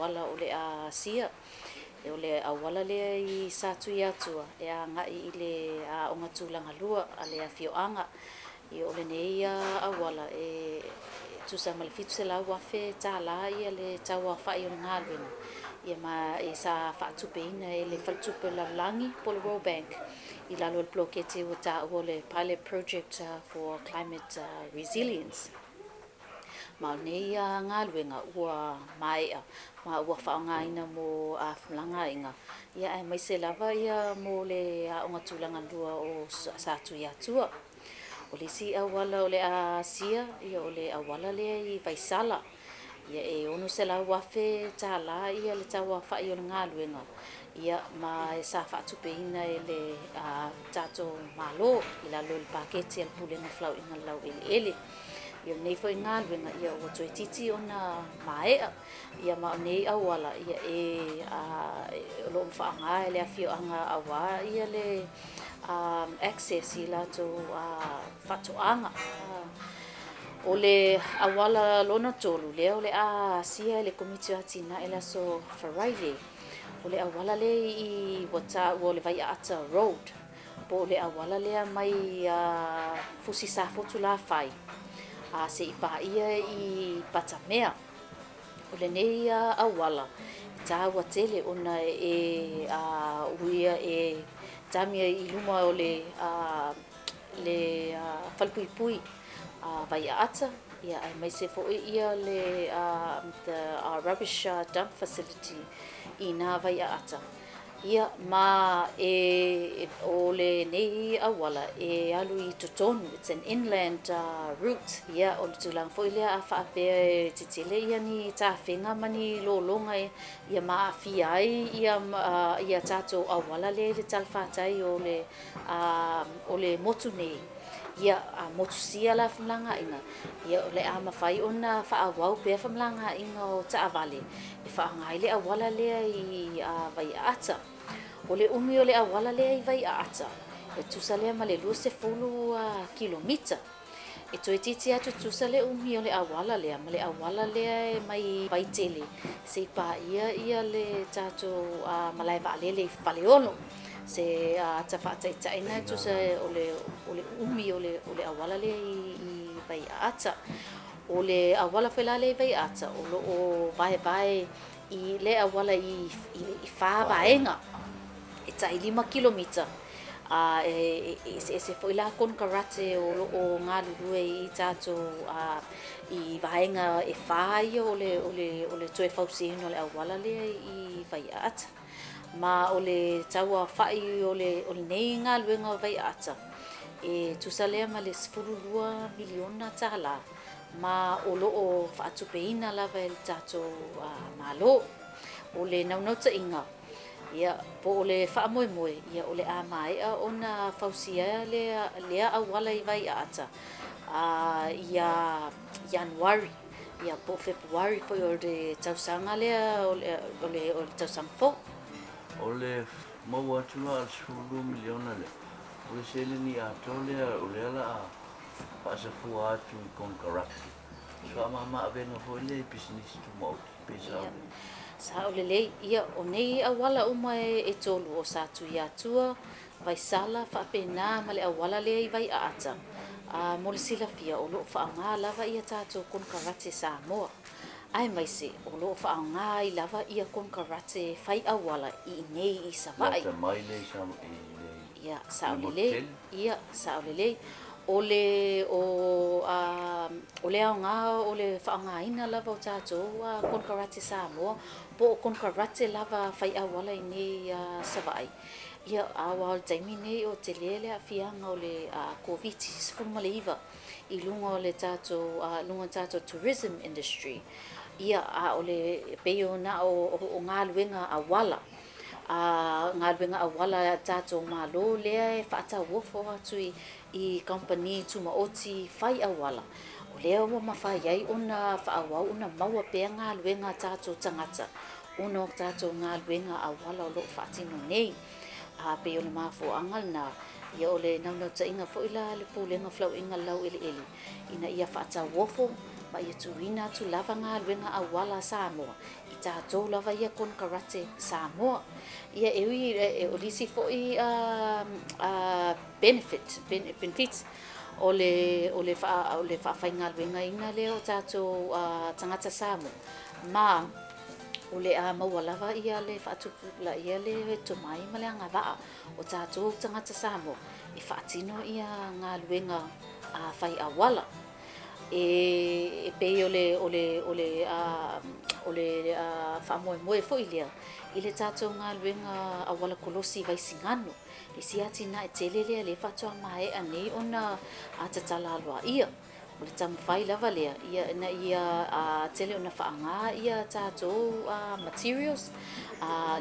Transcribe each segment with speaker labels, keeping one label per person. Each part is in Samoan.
Speaker 1: auala o le a asia. O le auala lea i Satuiatua e agai i le aoga tulagalua a le afioaga. Ia o lenei auala e tusa ma le $700,000 le tauaofai o le galuega, ia ma e sa faatupeina e le Faletupe o le Lalolagi po o le World Bank i lalo o le poloketi ua taua o le Pilot Project for Climate Resilience. Ma o lenei galuega ua maea ma ua faaaogaina mo femalagaaiga, ia aemaise lava ia mo le aoga tulagalua o Satuiatua. O le isi auala o le a asia, ia o le auala lea i Vaisala. Ia e $600,000 ia le tauaofai o le galuega, ia ma e sa faatupeina e le tatou Malo i lalo o le paketi a le Pulega o Felauaiga i le Laueleele. Ia o lenei foi galuega, ia ua toeitiiti ona maea. Ia ma o nei auala, ia e o lo o faaaoga e le afioaga aua ia le access i latou faatoaga. O le auala lona tolu lea o le a asia e le Komiti o Atinae i le aso Faraile, o le auala lea i ua taua o le Vaiaata Road, po o le auala lea mai Fusi Safotu Lafai seia paia i Patamea. O lenei auala e taua tele ona e uia e tamia i luma o le falepuipui Vaiaata, ia aemaise foi ia le the rubbish dump facility i nā Vaiaata. Ia ma e o lenei auala e alu i totonu, it's an inland route. Ia o le tulaga foi lea a faapea e tetele ia ni tafega ma ni lologa ia ma aafia ai ia tatou auala lea i le talafatai o le motu nei, ia a motusia la femalagaaiga, ia o le a mafai ona faaauau pea femalagaaiga o taavale e faaaoga ai le auala lea i Vaiaata. O le umi o le auala lea i Vaiaata, e tusa lea ma le 20 kilomita. E toeitiiti lava tutusa le umi o le auala lea ma le auala lea e mai Vaitele seia paia ia le tatou malae vaalele i Faleolo. Se ata faataitaiga e tusa o le umi o le auala lea i Vaiaata. O le auala foi la lea i Vaiaata, o lo o vaevae i le auala i 4 vaega, e tai 5 kilomita. E eseese foi la konekarate o lo o galulue i tatou i vaega e 4 ia o le toe fausiaina o le auala lea i Vaiaata. Ma o le tauaofai o lenei galuega o Vaiaata, e tusa lea ma le $12 miliona, ma o lo o faatupeina lava e le tatou Malo. O le naunautaiga, ia, po o le faamoemoe, ia, o le a maea ona fausia lea auala i Vaiaata ia Ianuari, ia po o Fepuari foi o le tausaga lea o le tausaga fou.
Speaker 2: O le maua atu la o le $12 miliona lea, o le seleni atoa lea o lea la a faasafua atu i konekarate. Se faamama-avega foi lea i pisinisi tumaoti, pe sao lelei.
Speaker 1: Sao lelei, ia o nei auala uma e tolu o Satuiatua, Vaisala, faapena ma le auala lea i Vaiaata. Mo le silafia, o lo o faaaoga lava ia tatou konekarate Samoa. Aemaise, o lo o faaaoga ai lava ia konekarate fai auala i inei i Savaii.
Speaker 2: Lata mai le i le
Speaker 1: Ia, sao lelei. Ia, sao lelei. O le o le aoga o le faaaogaina lava o tatou konekarate Samoa, po o konekarate lava fai auala i nei Savaii. Ia, aua o le taimi nei o tele le aafiaga o le Koviti-19 i luga o le tatou luga o le tatou tourism industry. Ia, a o le pei o na o galuega auala, galuega auala a tatou Malo lea e faatauofo atu i kamupani tumaoti fai auala, o lea ua mafai ai ona faaauau ona maua pea galuega a tatou tagata ona o tatou galuega auala o lo o faatino nei. A pei o le mafuaaga lena, ia o le naunautaiga foi la le Pulega o Felauaiga i le Laueleele ina ia faatauofo ma ia tuuina atu lava galuega auala a Samoa i tatou lava ia konekarate Samoa. Ia e ui o le isi foi benefit, benefits o le o le o le faafaigaluegaina lea o tatou tagata Samoa, ma o le a maua lava ia le faatupulaia le tomai ma le agavaa o tatou tagata Samoa e faatino ia galuega fai auala. E pei o le o le o le o le faamoemoe foi lea i le tatou galuega auala kolosi i Vaisigano, le isi atinae tele lea lea faatoa maea nei ona tatala aloaia. O le taumafai lava lea ia ina ia tele ona faaaoga ia tatou materials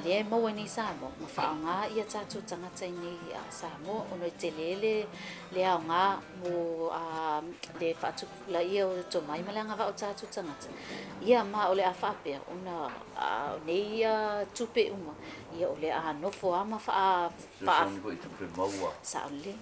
Speaker 1: lea e maua i nei Samoa, ma faaaoga ia tatou tagata i nei Samoa, ona e tele le aoga mo le faatupulaia o le tomai ma le agavaa o tatou tagata. Ia ma o le a faapea ona o nei tupe uma, ia o le a nofo lava ma
Speaker 2: Fesoasoani foi i tupe maua.
Speaker 1: Sao lelei.